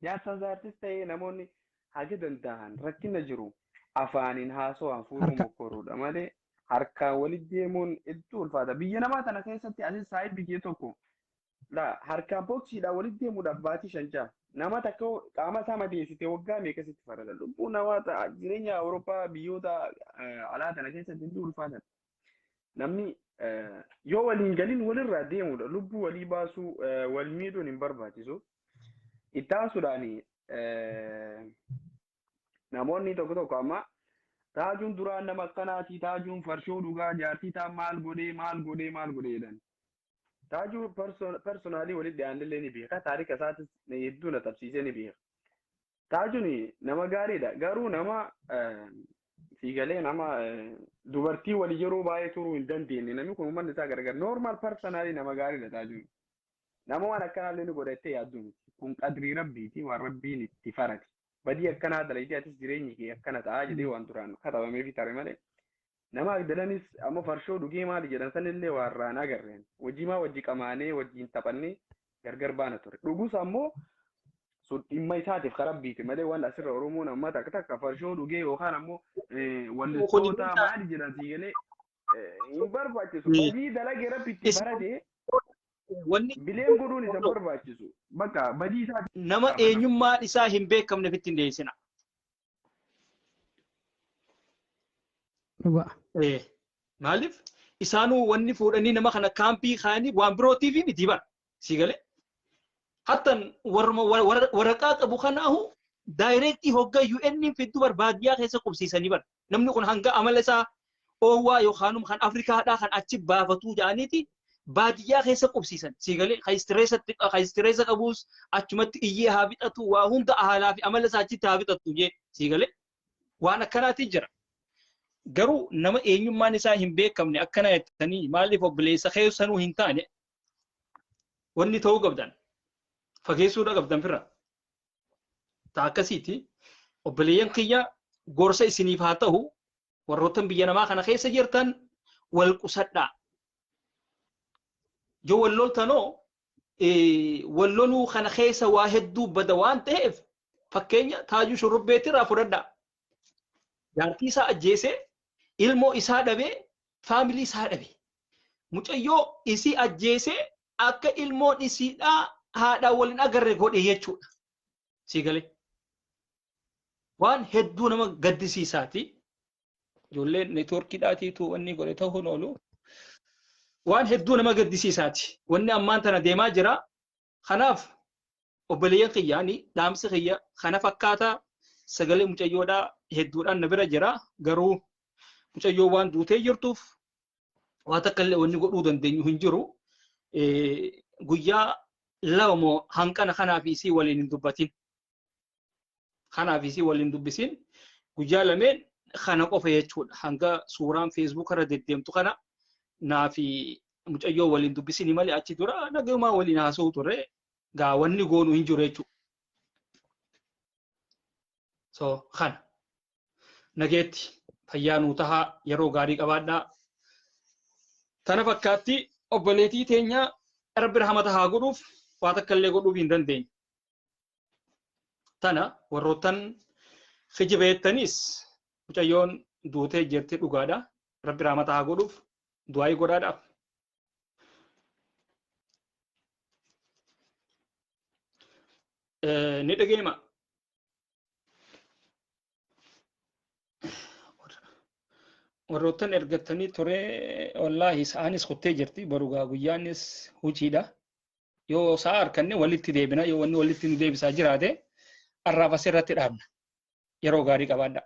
Jaarsa jaartis ta'ee namoonni haga danda'an rakkina jiru afaaniin haasawaan furuun Harka mokkoruudha malee harkaan walitti deemuun hedduu ulfaata. Biyya namaa tana keessatti asis saayibbi kee tokko la harkaan boksiidhaan walitti deemuudhaaf baatii 5 6 nama takka qaama isaa madeessite waggaa meeqa sitti farada. Lubbuu namaa ta'a jireenya Awurooppaa biyyoota alaa tana keessatti hedduu ulfaata. Namni yoo waliin galin walirraa deemuudha. Lubbuu walii baasuu wal miidhuun hin barbaachisu. Itti aansuudhaan namoonni tokko tokko amma taajuun duraan nama akkanaati taajuun farshoo dhugaa jaartii taa maal godhee maal godhee maal godhee jedhan. Taajuu personaalii walitti dhiyaannillee ni beeka. Taarika isaatis hedduu na tapsiisee ni beeka. Taajuun nama gaariidha. Garuu nama siigalee nama dubartii walii yeroo baay'ee turuu hin dandeenye. Namni kun uummanni isaa gargar. Normal personaalii nama gaariidha taajuun. Nama waan akkanaallee ni godha jettee yaaddu miti. Kun qadrii rabbiiti waan rabbiin itti farate. Badii akkanaa dalaydee atis jireenyi kee akkana ta'a jedhee waan duraan katabamee fi tare malee. Nama agdalanis amma farshoo dhugee maali jedhan sanillee waan raan agarreen. Hojiimaa wajji qamaanee wajjiin taphannee gargar baana ture. Dhugus ammoo sun dhimma isaatiif karaa rabbiiti malee waan asirra Oromoon amma takka takka farshoo dhugee yookaan ammoo wallistoota maali jedhan siigalee hin barbaachisu. Badii dalagee rabbi itti farade Wanni bileen godhuun isa barbaachisu. Bakka badii isaatiif nama eenyummaan isaa hin beekamne ofitti hin dhiyeessina. Dhugaa. Maaliif isaanuu wanni fuudhanii nama kana kaampii kaa'anii waan birootiif miti bara. Sii galee? Hattan warruma waraqaa qabu kanaahu daayireektii hoggaa UN fiddu bar baadiyyaa keessa qubsiisanii bar. Namni kun hanga amala isaa oowwaa yookaan kan Afrikaadhaa kan achi baafatuu jedhaniiti baadiyyaa keessa qubsiisan. Sii galee kan istireessa qabuus achumatti iyyee haa fixatu waa hunda haalaa fi amala isaa achitti haa fixatu jee sii galee waan akkanaati jira. Garuu nama eenyummaan isaa hin beekamne akkana jettanii maaliif obboleessa keessanuu hin taane wanni ta'uu qabdan fageessuudha qabdan firra. Ta akkasiiti obboleeyyan kiyya gorsa isiniif haa ta'u warroottan biyya namaa kana keessa jirtan wal qusadhaa. Yoo wal loltanoo wal loluu kana keessa waa hedduu bada waan ta'eef fakkeenya taajuu shurrubbeetirraa fudhadhaa. Jaartii isaa ajjeesee ilmoo isaa dhabee faamilii isaa dhabe. Mucayyoo isii ajjeesee akka ilmoon isiidhaa haadhaan wal hin agarre godhe jechuudha. Sii galee. Waan hedduu nama gaddisiisaati. Ijoolleen neetwoorkiidhaatiitu wanni godhe ta'uun oolu. Waan hedduu nama gaddisiisaati. Wanni ammaan tana deemaa jira. Kanaaf obboleeyyan kiyya ani dhaamsi kiyya kana fakkaata sagalee mucayyoodhaa hedduudhaan na bira jira garuu mucayyoo waan duutee jirtuuf waa takka illee wanni godhuu dandeenyu hin jiru. Guyyaa 2 moo hanqana kanaa fi isii waliin hin dubbatin. Kanaa fi isii waliin dubbisin guyyaa lameen kana qofa jechuudha. Hanga suuraan feesbuuk irra deddeemtu kana naa fi mucayyoo waliin dubbisini malee achi dura nagayumaa waliin haasa'u turre gaa wanni goonu hin jiru jechuudha. So kana nageetti fayyaa nuu tahaa yeroo gaarii qabaadhaa. Tana fakkaatti obboleetii teenya rabbi rahmata haa godhuuf waa takka illee godhuuf hin dandeenye. Tana warroottan kijiba jettaniis mucayyoon duutee jirti dhugaadha. Rabbi rahmata haa godhuuf du'aayii godhaadhaaf. Ni dhageema. Warroottan ergattanii ture wallaahi sa'aanis kuttee jirti barugaa guyyaanis hojiidha. Yoo sa'a harkanne walitti deebina yoo wanni walitti nu deebisaa jiraate arraaf asirratti dhaabna. Yeroo gaarii qabaadha.